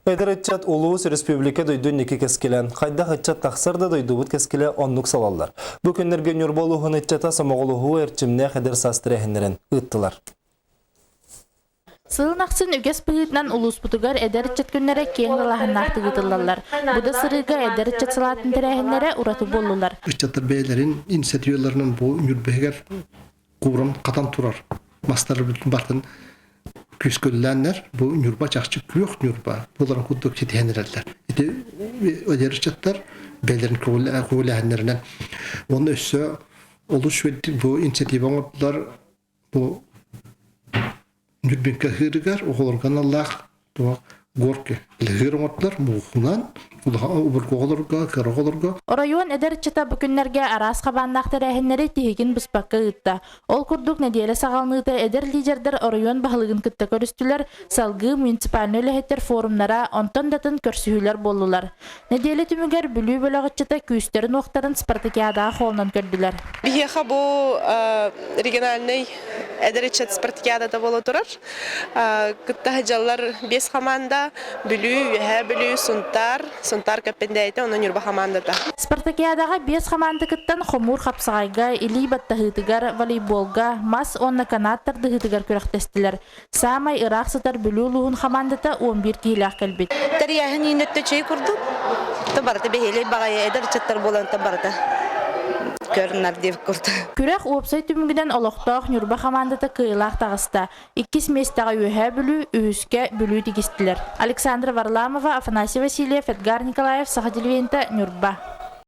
Эдэр ыччат улуус, республика дойду инники кэскилэ. Хайдах ыччат тахсар да дойдубут кэскилэ оннук салаллар. Бу күннэргэ Ньурба улууһун ыччата сомоҕолоһуу эрчимнээх эдэр саас тэрээһиннэрин ыыттылар. Сылын ахсын үгэс быһыытынан улууспутугар эдэр ыччат күннэрэ киэҥ далааһыннаахтык ыытыллаллар. Бу да сырыыга эдэр ыччат салаатын тэрээһиннэрэ ураты буоллулар. Ыччаттар бэйэлэрин инициативаларынан бу Ньурбэһигэр кууран хатан турар мастары бартын күүскүллээннэр бу Ньурба чахчы күөх Ньурба буоларын курдук ситиһэн эрэллэр. Ити эдэр ыччаттар бэйэлэрин көҕүлээһиннэринэн уонна өссө олус үчүгэйдик бу инициатива оҥордулар бу Ньурбинка ыһыырыгар оҕолорго аналлаах туох горки ыһыыр оҥордулар муухунан обургу оҕолорго, кыра оҕолорго. Оройуон эдэр ыччата бу күннэргэ араас хабааннаах тэрээһиннэри тиһигин быспакка ыытта. Ол курдук нэдиэлэ саҕаланыыта эдэр лидердэр оройуон баһылыгын кытта көрүстүлэр, салгыы муниципальнай үлэһиттэр форумнара, онтон да атын көрсүһүүлэр буоллулар. Нэдиэлэ түмүгэр Бүлүү бөлөх ыччата күүстэрин-уохтарын спартакиадаҕа холонон көрдүлэр. Биһиэхэ бу региональнай эдэр ыччат спартакиадата буола турар. Кытта сылдьаллар биэс хамаанда Бүлүү, Үөһээ Бүлүү, Сунтаар, Сунтаар Кэппэндээйитэ уонна Ньурба хамаандата. Спартакиадаҕа биэс хамаанда кыттан хомуур хапсаҕайга, илии баттаһыытыгар, волейболга, мас уонна канат тардыһыытыгар күрэхтэстилэр. Саамай ыраах сытар Бүлүү улууһун хамаандата 11 киһилээх кэлбит. Тэрийээһин иин өттө чэй курдук. Барыта бэһиэлэй баҕайы эдэр ыччаттар буолан барыта көрүнэр диэбит курдук. Күрэх уопсай түмүгүнэн олохтоох Ньурба хамаандата кыайыылаах таҕыста. Иккис миэстэҕэ Үөһээ Бүлүү, үһүскэ Бүлүү тигистилэр. Александра Варламова, Афанасий Васильев, Эдгар Николаев, Саха телевидениета, Ньурба.